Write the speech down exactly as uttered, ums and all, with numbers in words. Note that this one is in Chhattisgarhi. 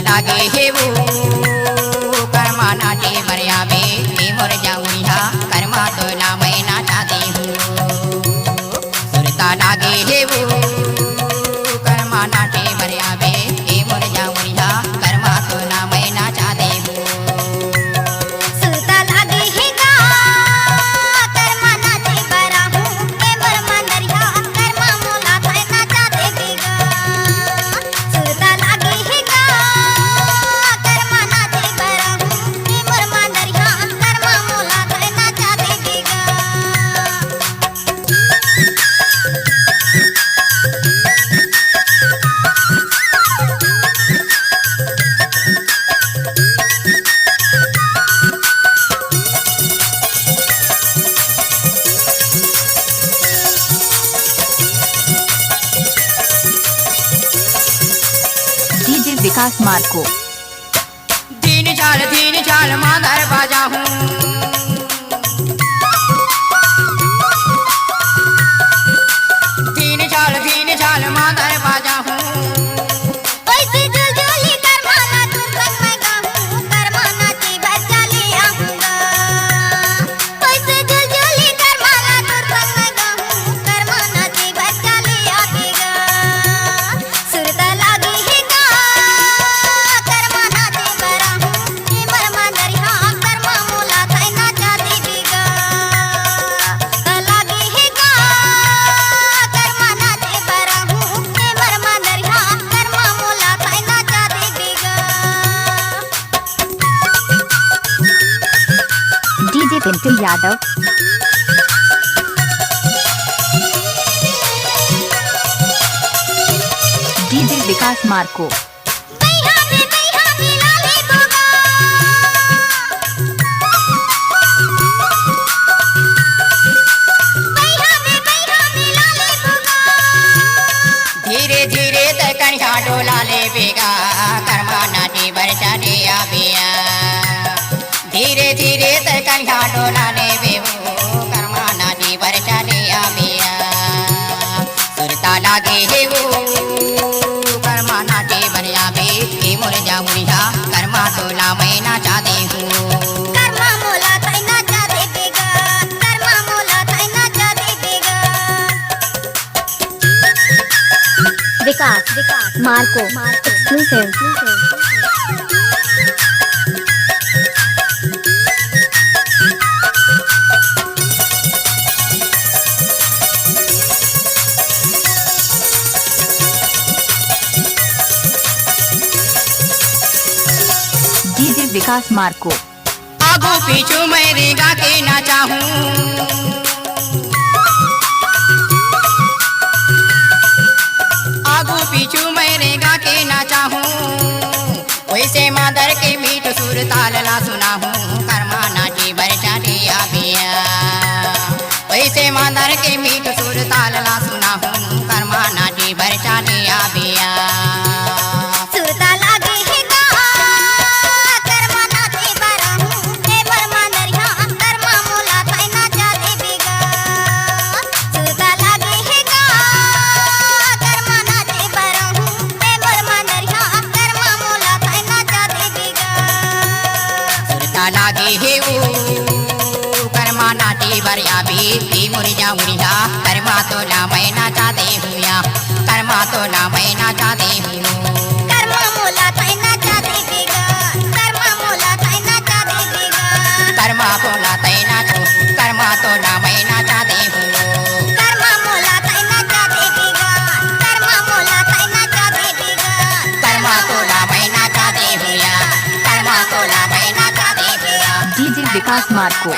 लागे हे वो करमा नाचे बर आबे, ए मोर जावरिया, करमा तोला मैं नाचा देहूँ। सुरता लागे हे वो करमा नाचे बर आबे, ए मोर जावरिया, करमा तोला मैं नाचा देहूँ। सुरता लागे हे का, करमा नाचे बर आहूँ, ए मोर मांदरिया, करमा मोला तैं नाचा देबे गा। सुरता लागे हे का, करमा नाचे बर आहूँ, ए मोर मांदरिया, करमा मोला तैं नाचा देबे गा। DJ विकास मार्को। धीन चाल, धीन चाल, मांदर बाजा हूँ। धीन चाल, धीन चाल, मांदर बाजा हूँ। ओइसे जुलजुली करमाना तुर संग मैं गाहूँ, करमाना ती बच्चा ले आहूँगा। ओइसे जुलजुली करमाना तुर संग मैं गाहूँ, करमाना ती बच्चा ले आबे गा। सुरता लागे हे का, करमा नाचे बर आहूँ, ए मोर मांदरिया, करमा मोला तैं नाचा देबे गा। लागे हे का, करमा नाचे बर आहूँ, ए मोर मांदरिया, करमा मोला तैं नाचा देबे गा। DJ पिंटू यादव। DJ विकास मार्को। धीरे धीरे तैं कनिहा डोला लेबे गा, करमा नाचे बर चले आबे गा। धीरे धीरे तैं कनिहा डोला लेबे हो, करमा नाचे बर चले आबे गा। सुरता लागे हे वो, करमा नाचे बर आबे, ए मोर जावरिया, करमा तोला मैं नाचा देहूँ। करमा मोला तैं नाचा देबे गा, करमा मोला तैं नाचा देबे गा। विकास, विकास, मार्को, मार्को, exclusive। DJ विकास मार्को। आगू पीछू मैं रेंगा के नाचा हूँ। आगू पीछू मैं रेंगा के नाचा हूँ। वइसे मांदर के मीठ सुर ताल ला सुना हूँ। करमा नाचे बर चले आबे गा। वइसे मांदर के मीठ सुर ताल ला सुना हूँ। करमा नाचे बर चले आबे गा। सुरता लागे हे का, करमा नाचे बर आहूँ, ए मोर मांदरिया, करमा मोला तैं नाचा देबे गा। सुरता लागे हे का, करमा नाचे बर आहूँ, ए मोर मांदरिया, करमा मोला तैं नाचा देबे गा। सुरता लागे हे वो, करमा नाचे बर आबे, ए मोर जावरिया, करमा तोला मैं नाचा देहूँ या, करमा तोला मैं नाचा देहूँ। करमा मोला तैं नाचा देबे गा, करमा मोला तैं नाचा देबे गा। करमा तोला तैं नाचो, करमा तोला मैं नाचा देहूँ। करमा मोला तैं नाचा देबे गा, करमा मोला तैं नाचा देबे गा। करमा तोला मैं नाचा देहूँ या, करमा तोला मैं नाचा देबे गा। DJ विकास मार्को।